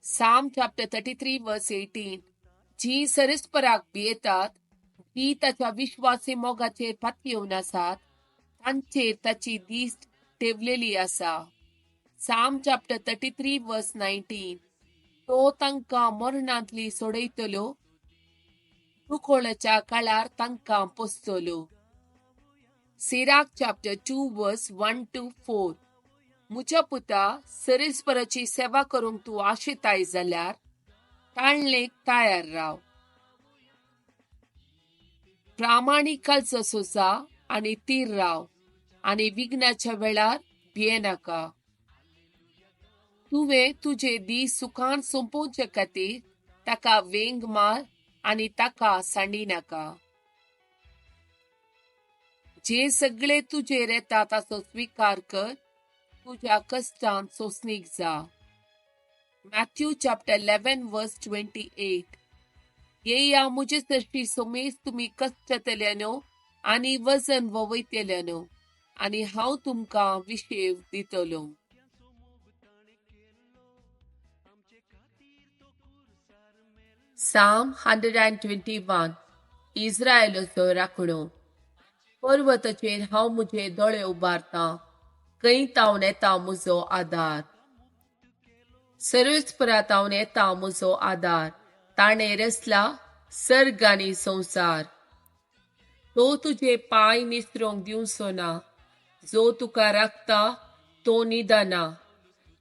Psalm chapter 33 verse 18. जी सरस्पराक भियेतात, जी ताच्या विश्वासी मोगाचेर पातयेवन आसात, तांचेर ताची दिश्ट ठेवलेली आसा. Psalm chapter 33 verse 19. तो तांकां मरणांतली सोडयतलो, दुकोळाच्या काळार तांकां पोसतलो. Sirach chapter 2 verse 1 to 4. म्हज्या पुता, सरस्पराची सेवा करूंक तूं आशेताय जाल्यार ताळणेक तयार राव. प्रामाणीक काळजाचो जा आनी तीर राव आनी विघ्नाच्या वेळार भियेनाका. तुवें तुजे दीस सुखान सोंपोवचे खातीर ताका वेंग मार आनी ताका सांडिनाका. जे सगळे तुजेर येता ताचो स्विकार कर, तुज्या कश्टान सोंसणीक जा. Matthew chapter 11 verse 28. येया म्हजे सरशी सोमेस तुमी कश्टतल्यानो आनी वजन ववयतल्यानो, आनी हांव तुमकां विशेव दितलो. Psalm 121. इस्रायलाचो राखणो. पर्वताचेर हांव म्हजे दोळे उबारतां, खंय तावन येता म्हजो आदार. सर्वेस्परा तावन येता म्हजो आदार, ताणें रचला सर्ग आनी संवसार. तो तुजे पांय निसरोंक दिवचो ना, जो तुका राखता तो निदाना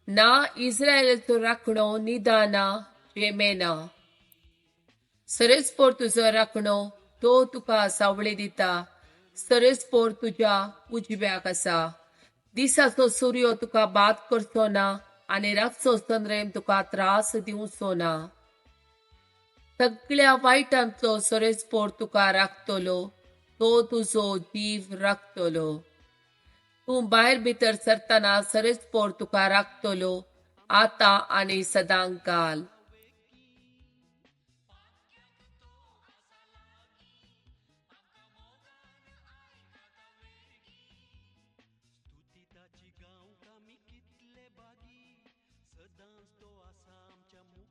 ना. इस्रायलाचो राखणो निदाना जेमेना. सरस्पोर तुजो राखणो, तो तुका सावळी दिता. सरस्पोर तुज्या उजव्याक आसा. दिसाचो सूर्य तुका बाद करचो ना आनी रातचो चंद्रेम तुका त्रास दिवचो ना. सगळ्या वायटांतलो सरस्पोर तुका राखतलो, तो तुजो जीव राखतलो. तूं भायर भितर सरतना सरस्पोर तुका राखतलो, आतां आनी सदांकाल. सदांच तो आसा आमच्या मुखार.